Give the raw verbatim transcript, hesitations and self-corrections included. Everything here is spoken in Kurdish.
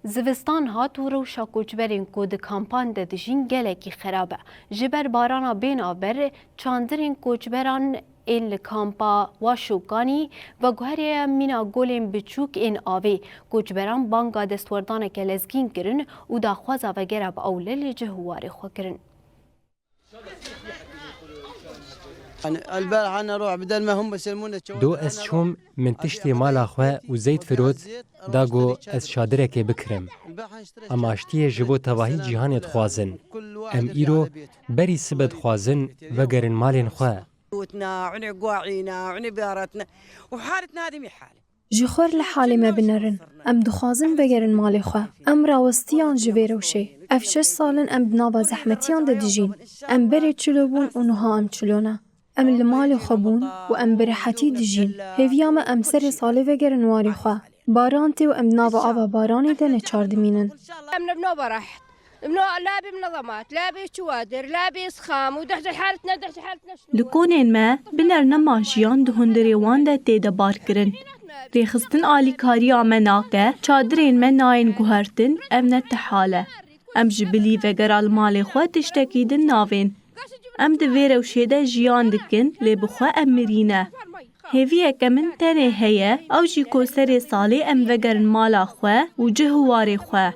Zivistan hat û rewşa koçberên ku di kampan de dijîn gelekî xerab e. Ji ber barana bênavber çandirên koçberan ên li kampa Waşûkanî veguheriye mîna golên biçûk ên avê. Koçberan banga destwerdaneke lezgîn kirin û daxwaza vegera bi ewle li cih û warê xwe kirin. Do ez çûm, min tiştê mala xwe û zeyt firot, da ku ez çadirekê bikirim. Em aştiyê ji bo tevahî cîhanê dixwazin. Em îro berî sibe dixwazin vegerin malên xwe. Ji xwe re li halê me binerin. Em dixwazin vegerin malê xwe. Em rawestiyan ji vê rewşê. Ev şeş sal in em di nava zehmetiyan de dijîn. Em berê çilo bûn û niha em çilo ne. Em li malê xwe bûn û em bi rehetî dijîn. Hêviya me em serê salê vegerin warê xwe. Baran tê û em di nava ava baranê de neçar dimînin. Li konên me biner nema jiyan di hundirê wan de tê de barkirin. Rêxistin alîkariya me nake, çadirên me nayên guhertin, ev ne ti hal e. Em ji bilî vegera li malê xwe tiştekî din navên. Em di vê rewşê de jiyan dikin, lê bi xwe em mirî ne. Hêviyeke min tenê heye, ew jî ku serê salê em vegerin mala xwe û cih û warê xwe.